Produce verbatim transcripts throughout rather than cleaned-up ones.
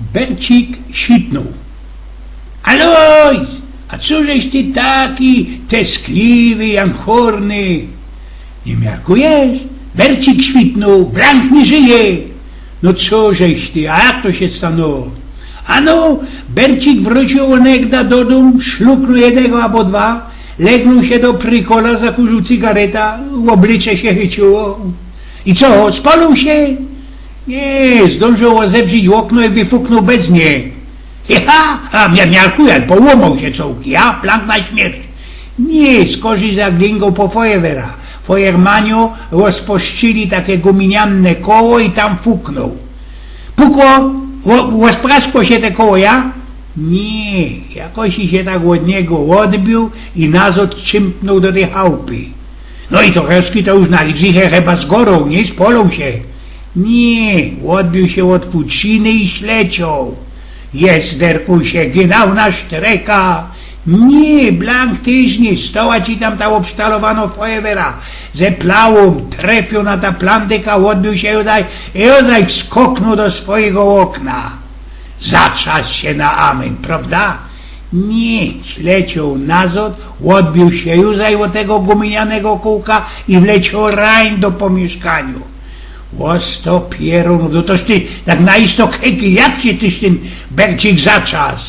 Bercik świtnōł. „Alojs, a cożeś ty taki teskliwy, janchorny? Niy miarkujesz? Bercik świtnōł, Blank niy żyje!” „No cożeś ty, a jak to sie stanoł?” „Ano, Bercik wrōciył ônegda do dōm, szluknōł jednego abo dwa, legnōł sie do prykola, zakurziōł cygareta, ôblycze sie chyciło.” „I co, spalōł sie?” „Niy, zdōnżōł ôzebrzić ôkno i wyfuknōł bez nie.” „Ha, a mia-, miarkujesz, połōmoł sie cołki, a? Blank na śmierć.” „Niy, skorzij zaglingōł po fojewera. Fojermanio ôsposzczyli take guminiane koło i tam fuknōł.” „Pukło, ô-, ôspraskło sie te koło, ja?” „Niy, jakoś sie tak ôd niego ôdbiōł i nazod czymtnōł do tyj chałpy.” „No i to Reski to już na Idrziche chyba zgorōł, niy? Spalōł sie?” „Niy, ôdbiōł sie ôd futrzyny i ślecioł.” „Jezderku, sie gynał na sztreka.” „Niy, Blank tyż niy, stoła ci tam ta ôbsztalowano fojewera ze plałōm, trefioł na ta plandyka, ôdbiōł sie i ôdaj, i ôdaj wskoknōł do swojigo ôkna.” „Zatrzas sie na amyn, prowda?” „Niy, ślecioł nazod, ôdbiōł sie jużaj ôd tego guminianego kōłka i wlecioł rajn do pōmiyszkaniŏ.” „Ôsto pierōn, no toż ty tak na isto keki, jak sie tyż tyn Bercik zatrzas?”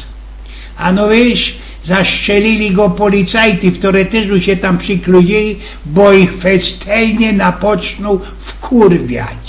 „A no wiysz, zastrzylili go policajty, w korytarzu sie tam przikludzili, bo ich festelnie napocznōł wkurwiać.”